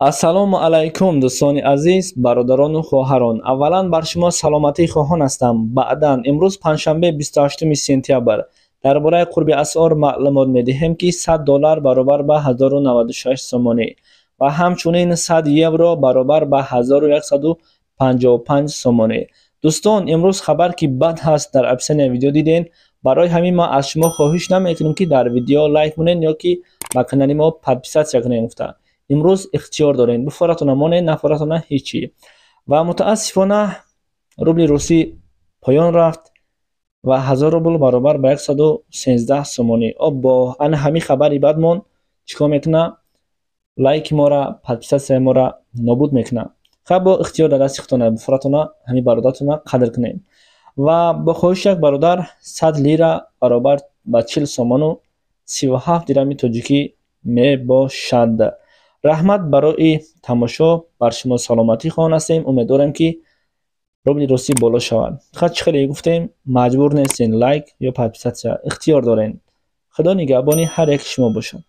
Ассалому алайкум, дӯстони азиз, бародарону хоҳарон. Аввалан бар шумо саломатӣ хоҳон ҳастам. Баъдан имрӯз панҷшанбе, 28 сентябр, дар бораи қурби асъор маълумот медиҳем, ки 100 доллар баробар ба 1096 сомонӣ ва ҳамчунин 100 евро баробар ба 1155 сомонӣ. Дӯстон, имрӯз хабар ки бад ҳаст, дар описания видео диден. Барои ҳамин ма аз шумо хоҳиш намекунем, ки дар видео лайк монед ё ки ба канали мо подписаться кунед гуфта. Имрӯз ихтиёр дорем, буфоратона монед, нафоратона ҳечи. Ва мутаассифона рубли русӣ поён рафт ва 1000 рубл баробар ба 113 сомонӣ. Оббо, ана ҳамин хабари бадмон чӣ кор мекуна? Лайки мора, подписаться и мора нобуд мекуна. Хаб, бо ихтиёр дар дасти худтона, буфоратона ҳамин бародаратона қадр кунед. Ва бо хоҳиши як бародар, 100 лира баробар ба 40 сомону 37 дирами тоҷикӣ мебошад. Раҳмат барои тамошо, бар шумо саломатӣ хоҳон ҳастем. Умедворем, ки рубли русӣ боло шавад. Ха, чӣ хеле гуфтем, маҷбур нестен лайк ё подписаться, ихтиёр дорен. Худо нигаҳбони ҳар яки шумо бошад.